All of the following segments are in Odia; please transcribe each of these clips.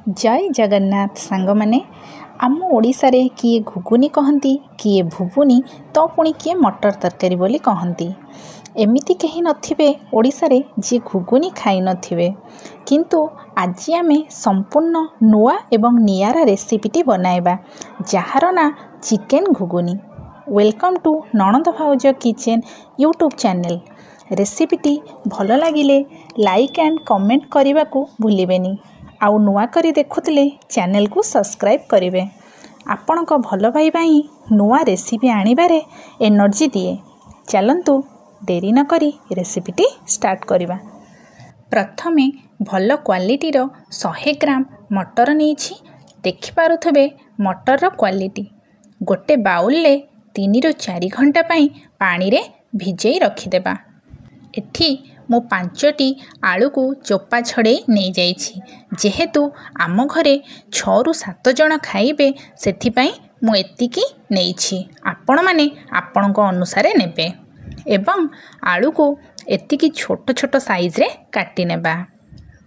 ଜୟ ଜଗନ୍ନାଥ ସାଙ୍ଗମାନେ। ଆମ ଓଡ଼ିଶାରେ କିଏ ଘୁଗୁନି କହନ୍ତି, କିଏ ଭୁବୁନି, ତ ପୁଣି କିଏ ମଟର ତରକାରୀ ବୋଲି କହନ୍ତି। ଏମିତି କେହି ନଥିବେ ଓଡ଼ିଶାରେ ଯିଏ ଘୁଗୁନି ଖାଇନଥିବେ। କିନ୍ତୁ ଆଜି ଆମେ ସମ୍ପୂର୍ଣ୍ଣ ନୂଆ ଏବଂ ନିଆରା ରେସିପିଟି ବନାଇବା, ଯାହାର ନାଁ ଚିକେନ୍ ଘୁଗୁନି। Welcome to ନଣନ୍ଦ ଭାଉଜ କିଚେନ୍ ୟୁଟ୍ୟୁବ୍ ଚ୍ୟାନେଲ୍। ରେସିପିଟି ଭଲ ଲାଗିଲେ ଲାଇକ୍ ଆଣ୍ଡ କମେଣ୍ଟ କରିବାକୁ ଭୁଲିବେନି, ଆଉ ନୂଆ କରି ଦେଖୁଥିଲେ ଚ୍ୟାନେଲକୁ ସବସ୍କ୍ରାଇବ୍ କରିବେ। ଆପଣଙ୍କ ଭଲ ପାଇବା ହିଁ ନୂଆ ରେସିପି ଆଣିବାରେ ଏନର୍ଜି ଦିଏ। ଚାଲନ୍ତୁ ଡେରି ନକରି ରେସିପିଟି ଷ୍ଟାର୍ଟ କରିବା। ପ୍ରଥମେ ଭଲ କ୍ୱାଲିଟିର 100 ଗ୍ରାମ ମଟର ନେଇଛି। ଦେଖିପାରୁଥିବେ ମଟରର କ୍ୱାଲିଟି। ଗୋଟେ ବାଉଲରେ 3ରୁ 4 ଘଣ୍ଟା ପାଇଁ ପାଣିରେ ଭିଜେଇ ରଖିଦେବା। ଏଠି ମୁଁ 5ଟି ଆଳୁକୁ ଚୋପା ଛଡ଼େଇ ନେଇଯାଇଛି। ଯେହେତୁ ଆମ ଘରେ 6ରୁ 7 ଜଣ ଖାଇବେ, ସେଥିପାଇଁ ମୁଁ ଏତିକି ନେଇଛି। ଆପଣମାନେ ଆପଣଙ୍କ ଅନୁସାରେ ନେବେ। ଏବଂ ଆଳୁକୁ ଏତିକି ଛୋଟ ଛୋଟ ସାଇଜରେ କାଟି ନେବା।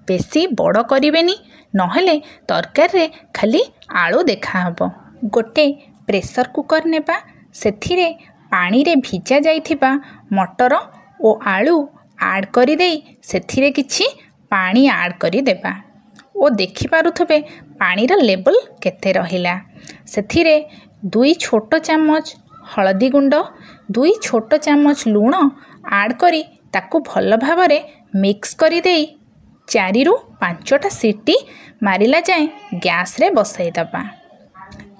ବେଶୀ ବଡ଼ କରିବେନି, ନହେଲେ ତରକାରୀରେ ଖାଲି ଆଳୁ ଦେଖାହେବ। ଗୋଟେ ପ୍ରେସର କୁକର୍ ନେବା। ସେଥିରେ ପାଣିରେ ଭିଜା ଯାଇଥିବା ମଟର ଓ ଆଳୁ ଆଡ଼୍ କରିଦେଇ ସେଥିରେ କିଛି ପାଣି ଆଡ଼୍ କରିଦେବା, ଓ ଦେଖିପାରୁଥିବେ ପାଣିର ଲେବଲ୍ କେତେ ରହିଲା। ସେଥିରେ 2 ଛୋଟ ଚାମଚ ହଳଦୀ ଗୁଣ୍ଡ, 2 ଛୋଟ ଚାମଚ ଲୁଣ ଆଡ଼୍ କରି ତାକୁ ଭଲ ଭାବରେ ମିକ୍ସ କରିଦେଇ 4ରୁ 5ଟା ସିଟି ମାରିଲା ଯାଏଁ ଗ୍ୟାସ୍ରେ ବସାଇଦେବା।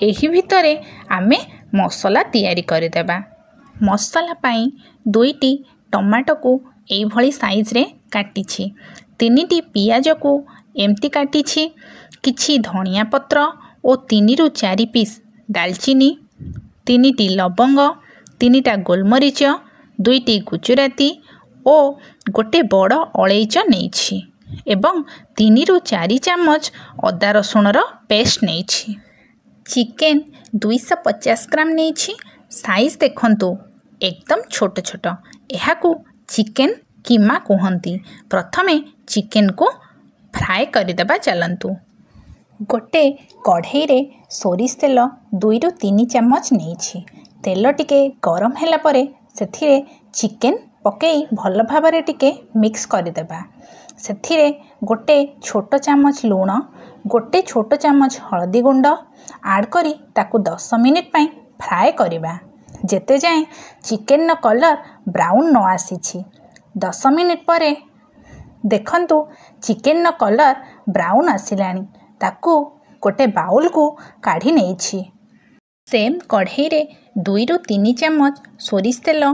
ଏହି ଭିତରେ ଆମେ ମସଲା ତିଆରି କରିଦେବା। ମସଲା ପାଇଁ 2ଟି ଟମାଟୋକୁ ଏଇଭଳି ସାଇଜ୍ରେ କାଟିଛି, 3ଟି ପିଆଜକୁ ଏମିତି କାଟିଛି, କିଛି ଧନିଆ ପତ୍ର ଓ 3ରୁ 4 ପିସ୍ ଡାଲଚିନି, 3ଟି ଲବଙ୍ଗ, 3ଟା ଗୋଲମରିଚ, 2ଟି ଗୁଜୁରାତି ଓ ଗୋଟେ ବଡ଼ ଅଳେଇଚ ନେଇଛି, ଏବଂ 3ରୁ 4 ଚାମଚ ଅଦା ରସୁଣର ପେଷ୍ଟ ନେଇଛି। ଚିକେନ୍ 250 ଗ୍ରାମ ନେଇଛି। ସାଇଜ୍ ଦେଖନ୍ତୁ, ଏକଦମ ଛୋଟ ଛୋଟ। ଏହାକୁ ଚିକେନ୍ କିମା କୁହନ୍ତି। ପ୍ରଥମେ ଚିକେନ୍କୁ ଫ୍ରାଏ କରିଦେବା। ଚାଲନ୍ତୁ, ଗୋଟେ କଢ଼େଇରେ ସୋରିଷ ତେଲ 2ରୁ 3 ଚାମଚ ନେଇଛି। ତେଲ ଟିକେ ଗରମ ହେଲା ପରେ ସେଥିରେ ଚିକେନ୍ ପକାଇ ଭଲ ଭାବରେ ଟିକେ ମିକ୍ସ କରିଦେବା। ସେଥିରେ ଗୋଟେ ଛୋଟ ଚାମଚ ଲୁଣ, ଗୋଟେ ଛୋଟ ଚାମଚ ହଳଦୀ ଗୁଣ୍ଡ ଆଡ଼୍ କରି ତାକୁ 10 ମିନିଟ୍ ପାଇଁ ଫ୍ରାଏ କରିବା, ଯେତେ ଯାଏଁ ଚିକେନ୍ର କଲର୍ ବ୍ରାଉନ୍ ନ ଆସିଛି। 10 ମିନିଟ୍ ପରେ ଦେଖନ୍ତୁ, ଚିକେନ୍ର କଲର୍ ବ୍ରାଉନ୍ ଆସିଲାଣି। ତାକୁ ଗୋଟେ ବାଉଲକୁ କାଢ଼ି ନେଇଛି। ସେମ୍ କଢ଼େଇରେ 2ରୁ 3 ଚାମଚ ସୋରିଷ ତେଲ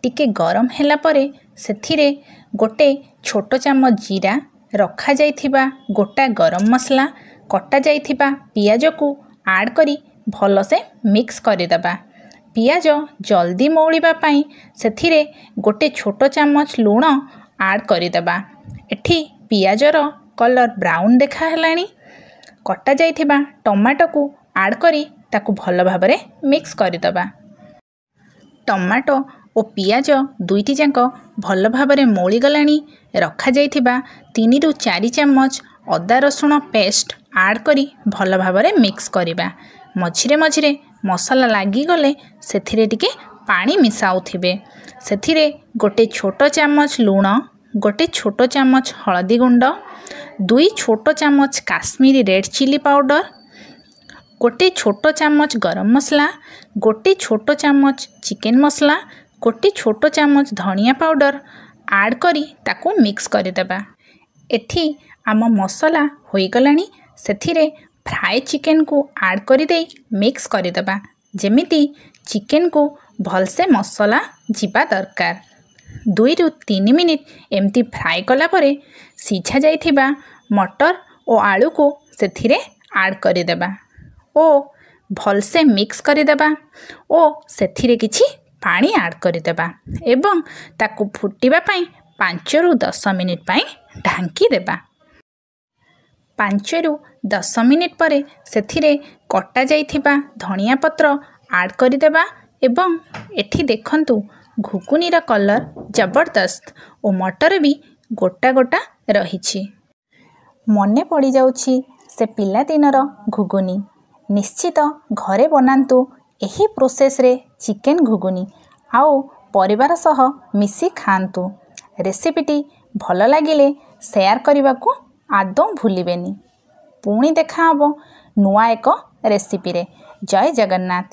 ଟିକେ ଗରମ ହେଲା ପରେ ସେଥିରେ ଗୋଟେ ଛୋଟ ଚାମଚ ଜିରା, ରଖାଯାଇଥିବା ଗୋଟା ଗରମ ମସଲା, କଟାଯାଇଥିବା ପିଆଜକୁ ଆଡ଼୍ କରି ଭଲସେ ମିକ୍ସ କରିଦେବା। ପିଆଜ ଜଲ୍ଦି ମଉଳିବା ପାଇଁ ସେଥିରେ ଗୋଟେ ଛୋଟ ଚାମଚ ଲୁଣ ଆଡ଼୍ କରିଦେବା। ଏଠି ପିଆଜର କଲର୍ ବ୍ରାଉନ୍ ଦେଖାହେଲାଣି। କଟାଯାଇଥିବା ଟମାଟୋକୁ ଆଡ଼୍ କରି ତାକୁ ଭଲ ଭାବରେ ମିକ୍ସ କରିଦେବା। ଟମାଟୋ ଓ ପିଆଜ ଦୁଇଟି ଯାକ ଭଲ ଭାବରେ ମଉଳିଗଲାଣି। ରଖାଯାଇଥିବା 3ରୁ 4 ଚାମଚ ଅଦା ରସୁଣ ପେଷ୍ଟ ଆଡ଼୍ କରି ଭଲ ଭାବରେ ମିକ୍ସ କରିବା। ମଝିରେ ମଝିରେ ମସଲା ଲାଗିଗଲେ ସେଥିରେ ଟିକେ ପାଣି ମିଶାଉଥିବେ। ସେଥିରେ ଗୋଟେ ଛୋଟ ଚାମଚ ଲୁଣ, ଗୋଟେ ଛୋଟ ଚାମଚ ହଳଦୀ ଗୁଣ୍ଡ, 2 ଛୋଟ ଚାମଚ କାଶ୍ମୀରୀ ରେଡ଼୍ ଚିଲି ପାଉଡ଼ର, ଗୋଟେ ଛୋଟ ଚାମଚ ଗରମ ମସଲା, ଗୋଟେ ଛୋଟ ଚାମଚ ଚିକେନ୍ ମସଲା, ଗୋଟେ ଛୋଟ ଚାମଚ ଧନିଆ ପାଉଡ଼ର ଆଡ଼୍ କରି ତାକୁ ମିକ୍ସ କରିଦେବା। ଏଠି ଆମ ମସଲା ହୋଇଗଲାଣି। ସେଥିରେ ଫ୍ରାଏ ଚିକେନ୍କୁ ଆଡ଼୍ କରିଦେଇ ମିକ୍ସ କରିଦେବା, ଯେମିତି ଚିକେନ୍କୁ ଭଲସେ ମସଲା ଯିବା ଦରକାର। 2ରୁ 3 ମିନିଟ୍ ଏମିତି ଫ୍ରାଏ କଲା ପରେ ସିଝା ଯାଇଥିବା ମଟର ଓ ଆଳୁକୁ ସେଥିରେ ଆଡ଼୍ କରିଦେବା ଓ ଭଲସେ ମିକ୍ସ କରିଦେବା, ଓ ସେଥିରେ କିଛି ପାଣି ଆଡ଼୍ କରିଦେବା ଏବଂ ତାକୁ ଫୁଟିବା ପାଇଁ 5ରୁ 10 ମିନିଟ୍ ପାଇଁ ଢାଙ୍କି ଦେବା। 5ରୁ 10 ମିନିଟ୍ ପରେ ସେଥିରେ କଟା ଯାଇଥିବା ଧନିଆ ପତ୍ର ଆଡ଼୍ କରିଦେବା। ଏବଂ ଏଠି ଦେଖନ୍ତୁ, ଘୁଗୁନିର କଲର୍ ଜବରଦସ୍ତ ଓ ମଟର ବି ଗୋଟା ଗୋଟା ରହିଛି। ମନେ ପଡ଼ିଯାଉଛି ସେ ପିଲାଦିନର ଘୁଗୁନି। ନିଶ୍ଚିତ ଘରେ ବନାନ୍ତୁ ଏହି ପ୍ରୋସେସ୍ରେ ଚିକେନ୍ ଘୁଗୁନି ଆଉ ପରିବାର ସହ ମିଶି ଖାଆନ୍ତୁ। ରେସିପିଟି ଭଲ ଲାଗିଲେ ସେୟାର କରିବାକୁ ଆଦୌ ଭୁଲିବେନି। ପୁଣି ଦେଖାହେବ ନୂଆ ଏକ ରେସିପିରେ। ଜୟ ଜଗନ୍ନାଥ।